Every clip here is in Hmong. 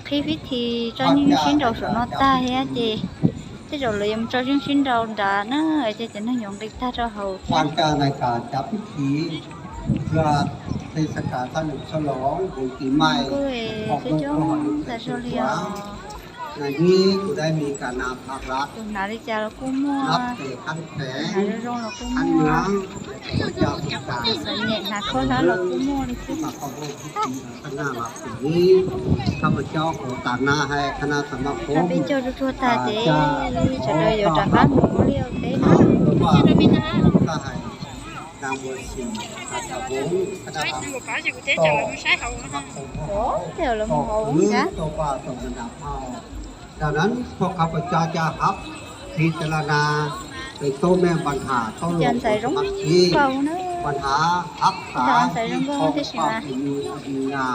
qhib pib thi tso yeej sib nraus saum no tag thiab ces tej zaum lawv yuav mus tso yeej sib nraus nrad na, ces cov neeg yuav nqis tag rau hauv thiab. Kuj coob tas zog li os. Tus hnav li cas los kuj muaj, hnav zoo zoo los kuj muaj, tus xav nyem hnav khaub hlab los kuj muaj li thiab. Peb caug tsuag tsuag tag ces sawv daws yuav rov qab mus ua liaj ua teb na. Tej zaum los mus hauv ub ntag. Cov ntxhais zoo nkauj na, ntxhais zoo nkauj tiam sis mas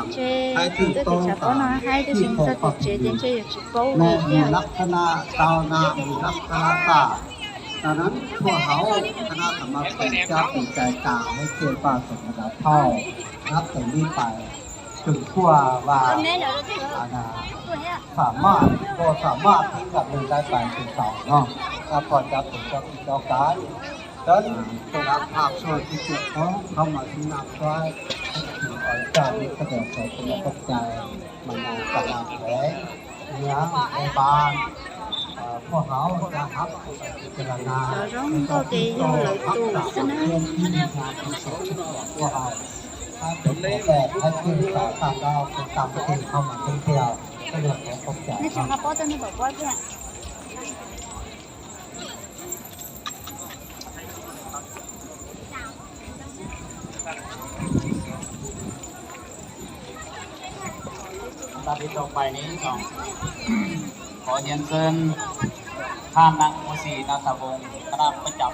ntshe tus twg tsis tshua paub no hais tiam sis mas txog tim tsev ces ntshe yuav tsis paub li thiab. Cov zoo nkauj ces yog lawv tus xwb na. Khov hiav ntxwv, thaj nab mus xis nas xas voos, kha nab pab cam,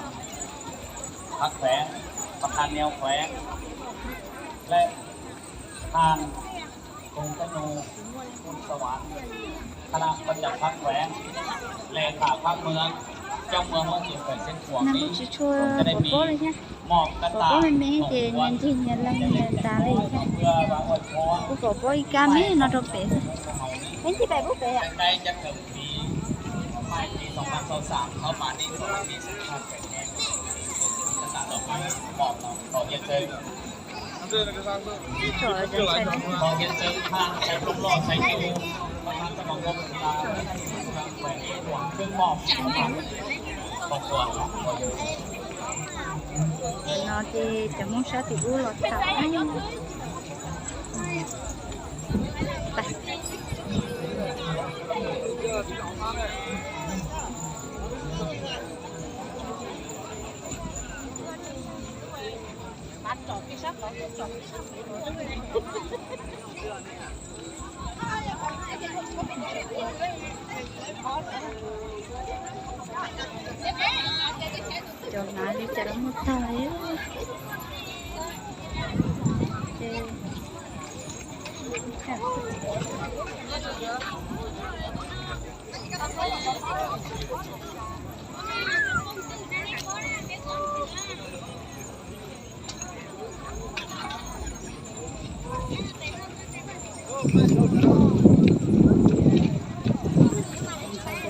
thab khuev, pab thab niab khuev, lej thaj koom kab nus, kha nab pab cam, thab khuev, lej thaj thab mwam, coj mwam muab tsis pem xeeb kuam li, kuj tsis tshua pom pob li thiab. Pom pob me me ces nyias ncig nyias leej nyias tas li thiab. Kuv pom pob ib kab me no rau pem xwb. Peb ncig pem pub pem. Cov no ces cov Hmoob sab tim ub los tham. Cov hnav li cas los muaj tag li.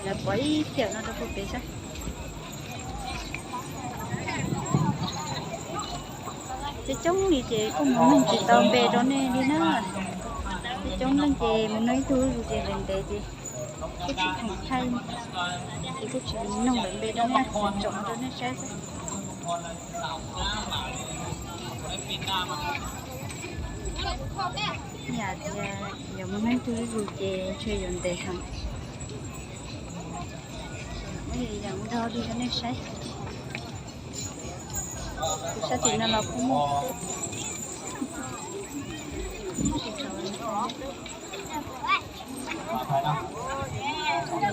Lawv pov ib tiam no rau puag pem saib. Coob coob li ces kuj mus nug tsis tau npe rau nej li na. Coob coob leej ces mus nug ib tug zus ces ntev ntev ces kuj tsis khoom thaij, ces kuj tsis nug lawv npe rau nej, tsom rau nej saib xwb. Yam tias yuav mus nug ib tug zus ces ntshe yuav ntev heev. Muab yam ntau li rau nej saib. Tus sab tim no los kuj muaj.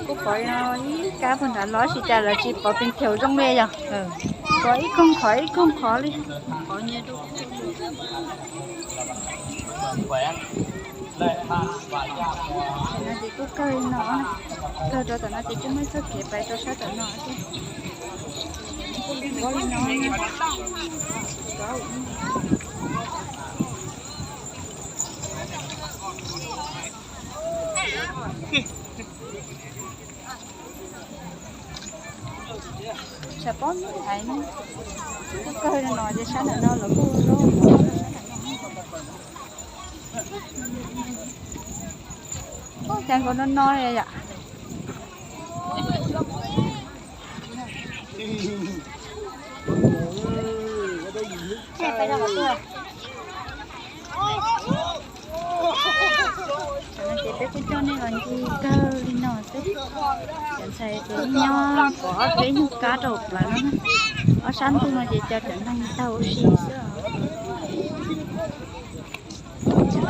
Kuj pov ib kab puag nrad los sis cas lawv tsis pov pes thauj zoo li yog. Pov ib koog qhov ib koog qhov li. Tam no ces kuj kawg no, kawg rau tom no ces kuj muaj txoj kev pais rau sab tom no thiab. Kuj li no. Tsam pob hais no, kawg kawg no ces sab nram no los kuj zoo. Cas nkaus no no li yom. Ces peb kuj coj nej los ncig kawg li no xwb. Cov ntxhais ces nyob pom ob peb nyuag kab rau plawv no, ob sab ntug no ces cov cov neeg tag ua si xwb. Ces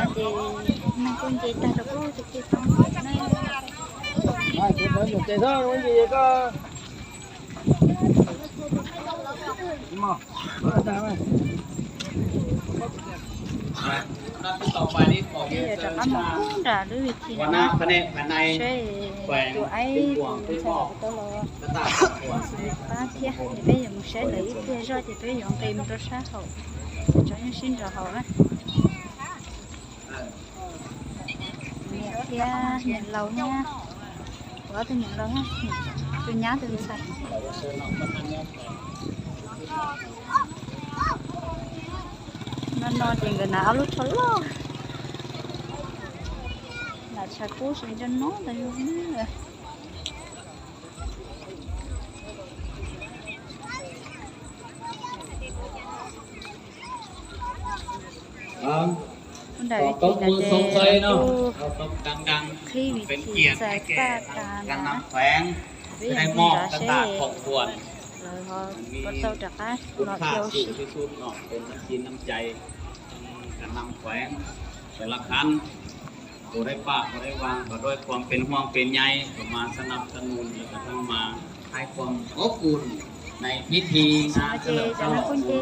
neeg kuj nce tag rau pem tej toj na. Peb yuav rov qab mus nram lub vij thi no, saib tus aib tus ntxhais tau los pab thiab. Ces peb yuav mus saib lawv ib pliag zoj ces peb yuav nqis mus rau sab hauv, tso nyuj sib nraus hauv na. Niam thiab niam laus thiab, kuv ob tug niam laus, tus nyab tus ntxhais. No no ces nkawd hnav ob lub tsho loj, hnav tshav kub tsis nco no tas zog. Nram vij thi no ces kuj qhib vij thi txais paj tas na. Peb yuav mus nrad seb lawv ho puas tau rov qab los ua si. Ces cov neeg kuj nce nce rau sab roob no.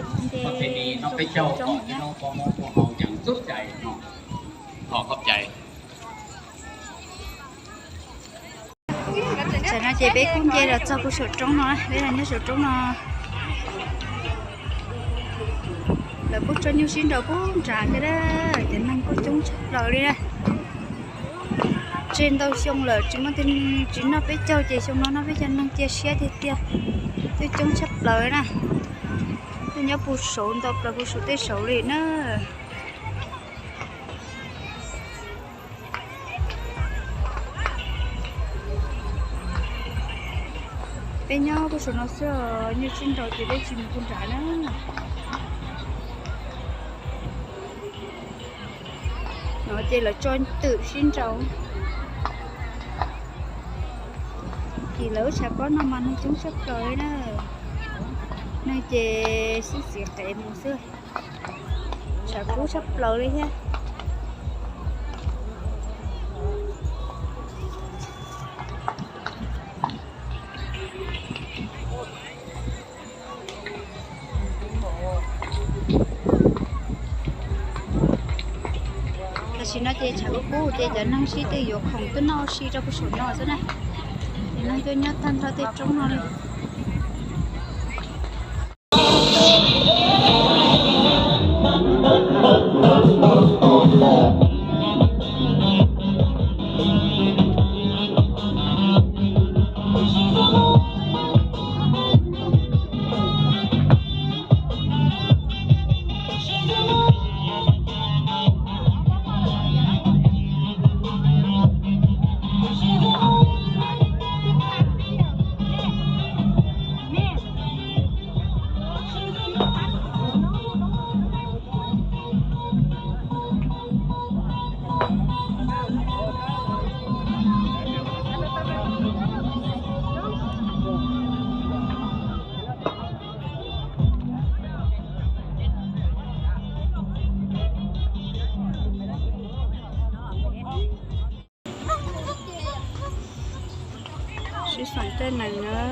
Tam no ces peb kuj nce los txog puag saum roob no, peb los nyob saum roob no. Lawv kuj tso nyuj sib nraus puag nrad thiab, cov neeg kuj coob tshaj plaws li na. Tseg ntau xyoo lawm tsis muaj, tsis noj peb caug ces xyoo no noj peb caug, neeg cia siab tiag tiag. Coob coob tshaj plaws na. Tuaj nyob puag saud ntau plaws puag saum tej saud li na. Peb nyob puag saum no xwb, nyuj sib nraus ces peb tsis mus puag nrad na. No ces lawv tso twm sib nraus. Tim lawv tshav pob no mas neeg coob tshaj plaws li na. Neeg ces xib txiv qev mus xwb. Tshav kub tshaj plaws li thiab. Tam sim no ces tshav kub kub ces cov neeg sib tw yuav khoom tuaj noj ua si rau puag saum no xwb na. Cov neeg tuaj nyob tag nrho tej roob no li. Sib xom tej nees na.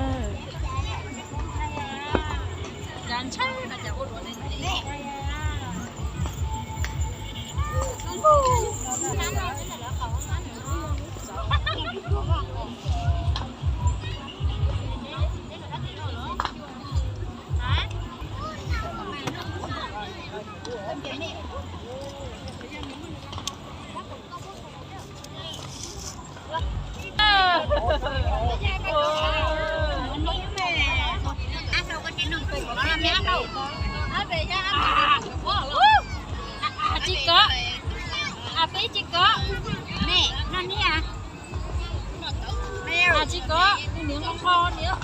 Tsis kov, peb tsis kov, noj ni, tsis kov, tus niam nqo nqo niam.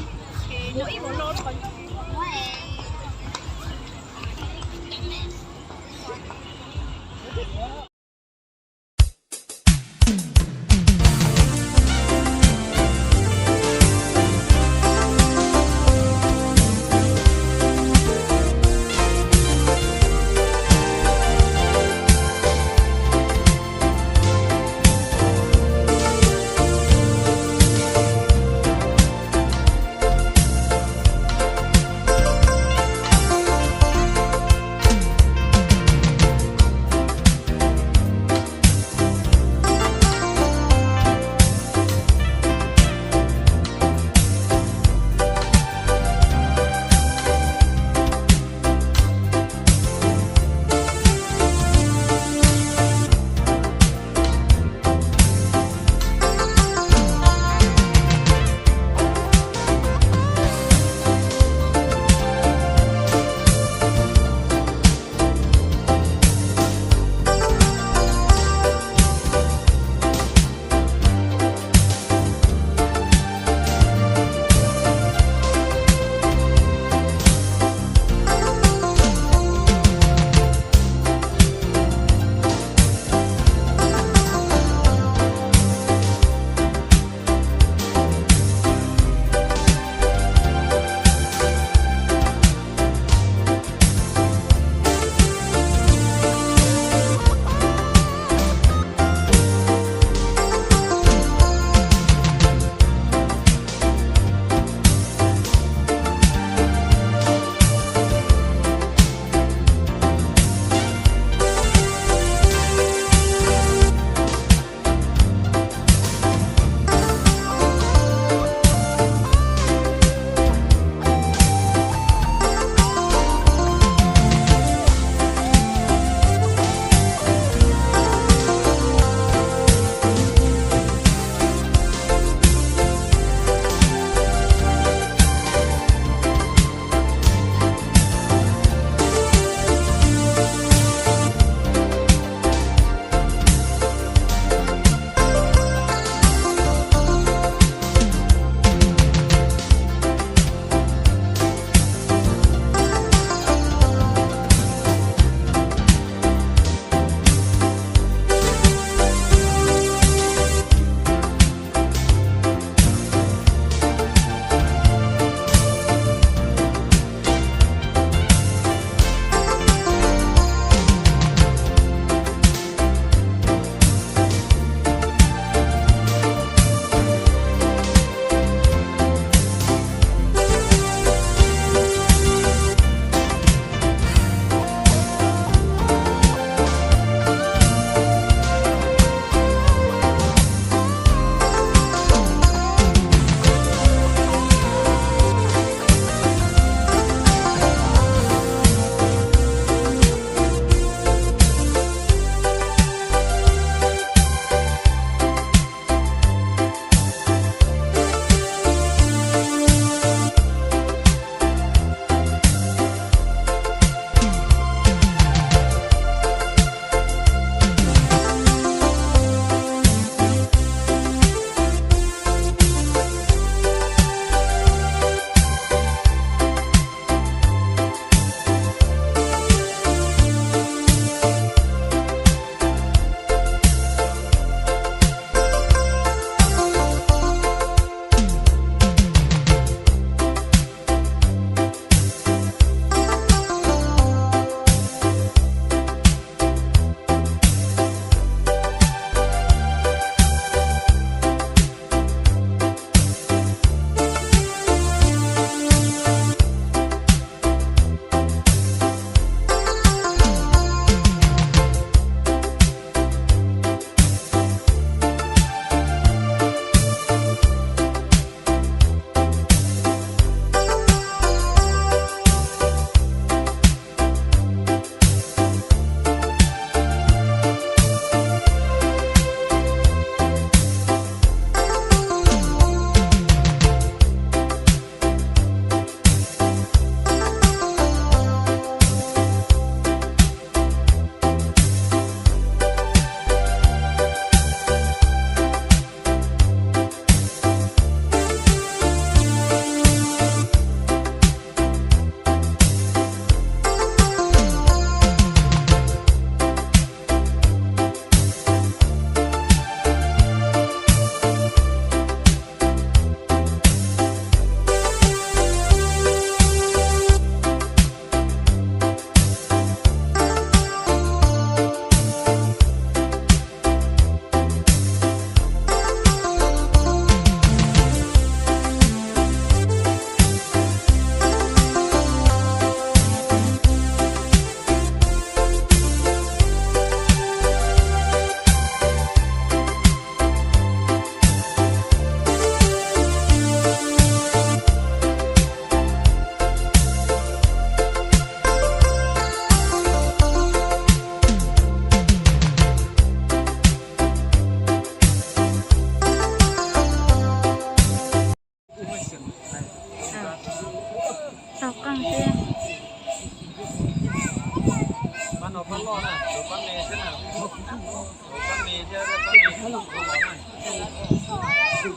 Neb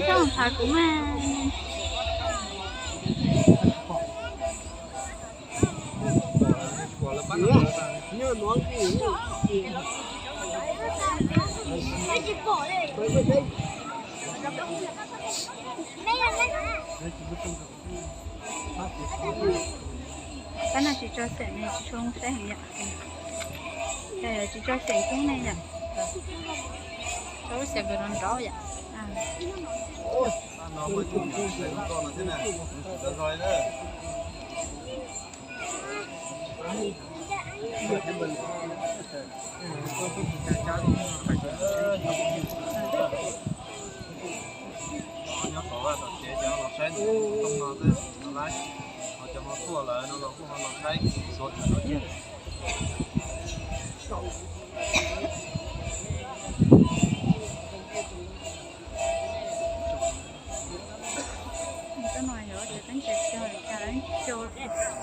coj mus phav kuv mas. Pab no tsis tso xeem ne, tsis tshua zoo saib heev yom. Yog tsis tso xeem kub ne yom. Tso lub xeem nkaus nrov nrov yom. Nyob tod tom tsev cov los saib ntoo no xwb no lawm, ho cov ho tuaj lawm no los kuj ho los saib suav tim no thiab. Cov no yog cov teeb tsa cog, cog teeb cog.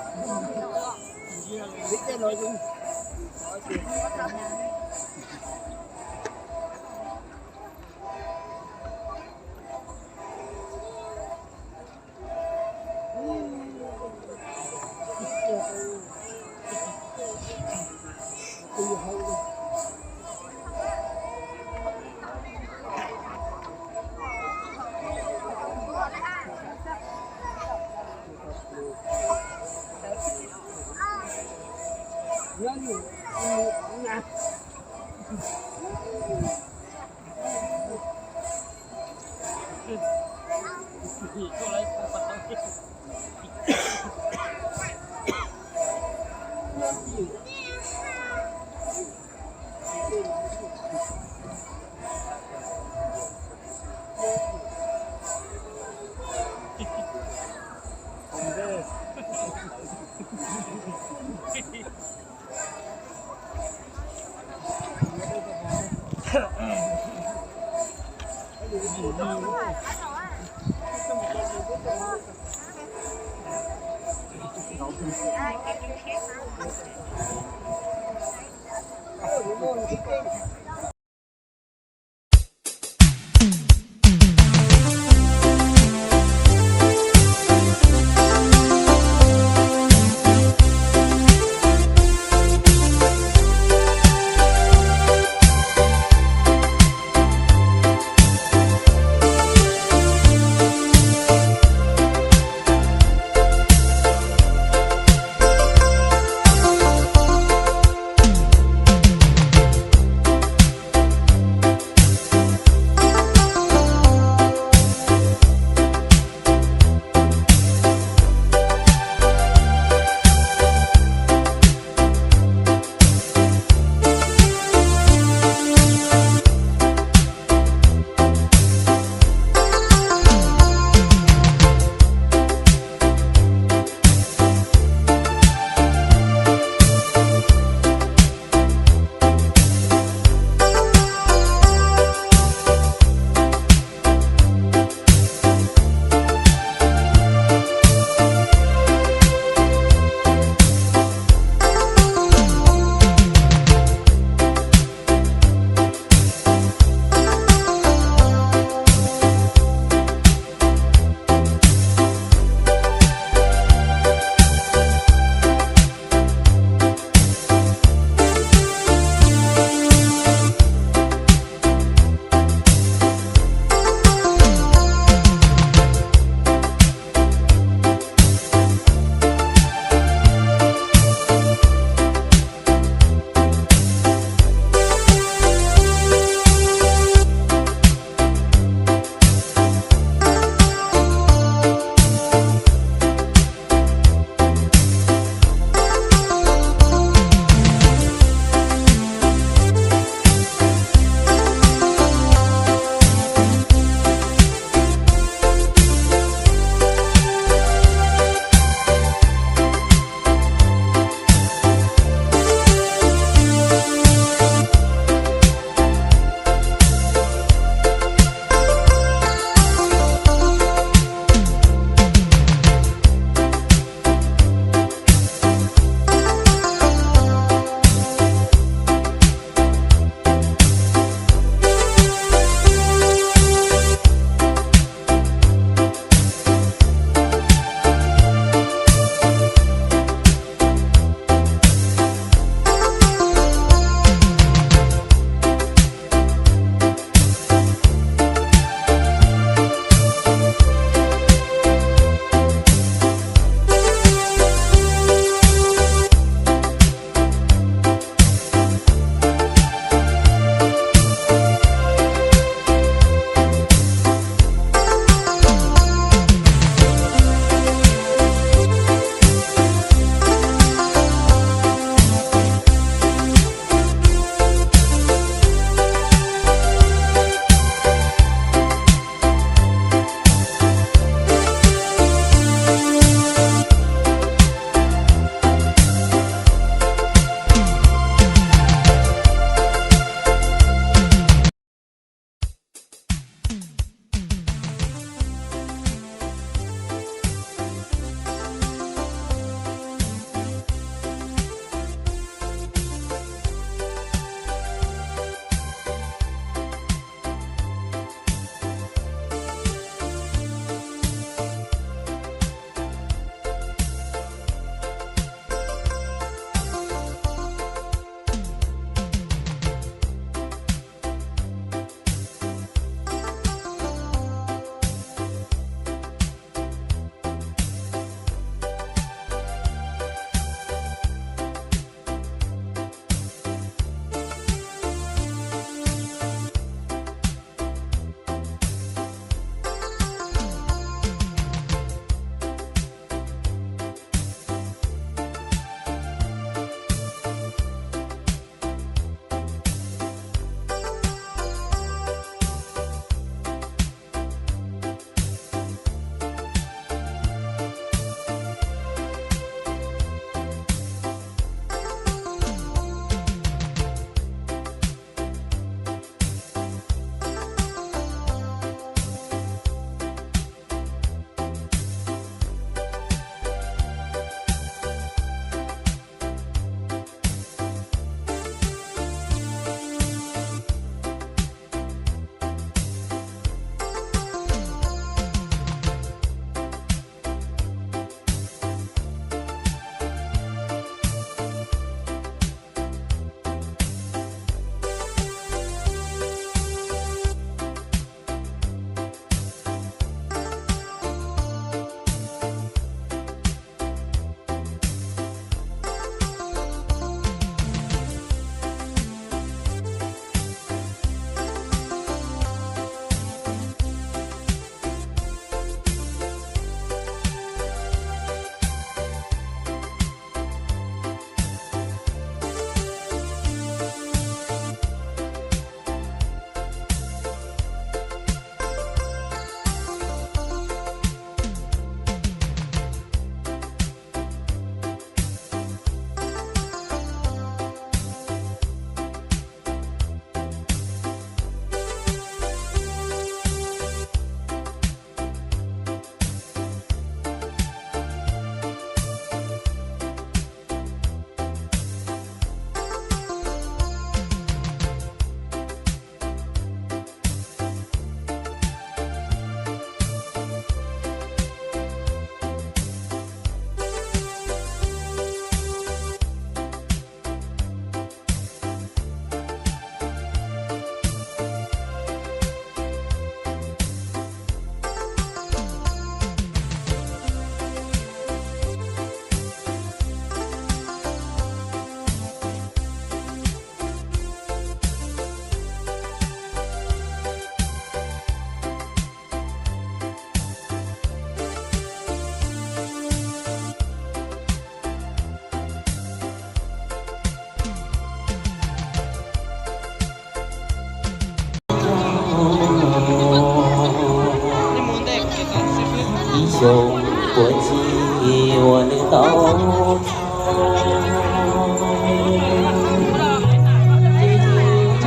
Tsam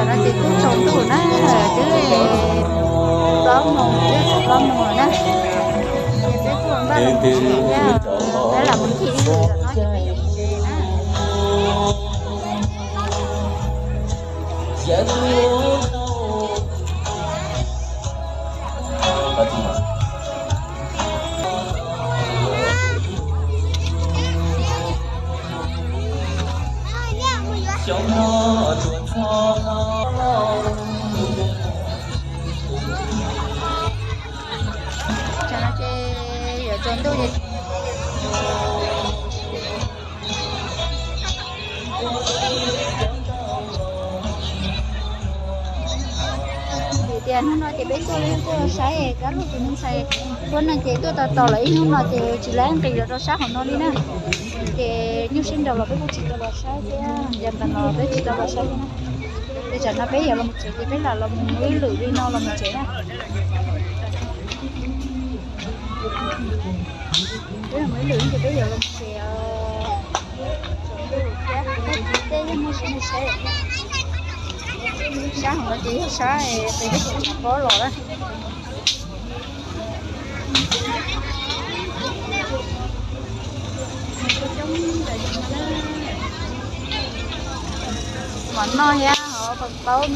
no ces kuj tsaus ntuj na, twb plaub moos, twb plaub moos lawm na. Ces peb kuj npaj los mus tsev thiab, peb lam mus thim ib lwm no ces peb yuav mus tsev na. Tsam no ces yuav tsaus ntuj ces vim tias hnub no ces peb tuaj li tuaj saib dab laug tus me ntxhais tuaj no ces tuaj tos tos lawm ib hnub no ces tsis lab nqis los rau sab hauv no li na. Ces nyuj sib nraus los peb kuj tsis tau los saib thiab, yog ntawd los peb tsis tau los saib thiab na. Ces tsam no peb yuav los mus tsev ces peb lam los mus ib lwm li no los mus tsev na. Peb los mus ib lwm ces peb yuav los mus tsev. Tej yog muaj sab saib, sab hauv no ces yog sab tes peb tsis tshua paub los lawm. Mov noj thiab ho paj paub.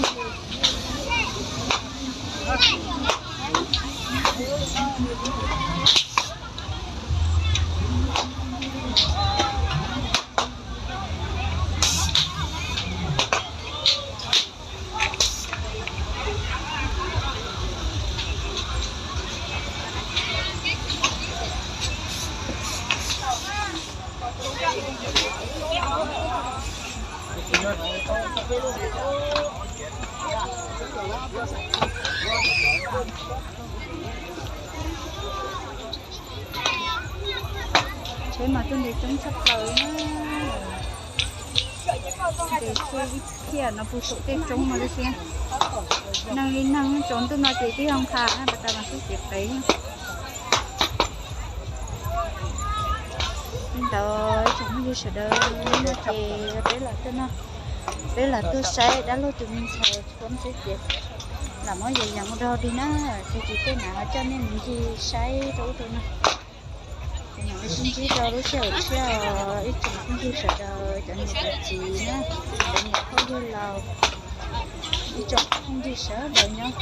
Tsheb mas tuaj ntev coob tshaj plaws na. Ntev thiab ib phiaj no puag saum tej roob no xwb. Neeg li neeg tsaus ntuj no ces tib zoo nqha na, pas tas mas xub cev qev. Li ntawd tsoom phooj ywg sawv daws, hnub no ces peb los tuaj no, peb los tuaj saib dab laug tus me ntxhais Khuam xwb ces lam muab yas yas mus rau hauv dig na, tag kis tej mam ho coj nej mus ncig saib rau ub rau no. Ces mam li sib ntsib rau lub sij hawm tshiab os ib tsoom phooj ywg sawv daws, cov niam cov txiv na, cov niam phooj ywg laus, ib tsoom phooj ywg sawv daws nyob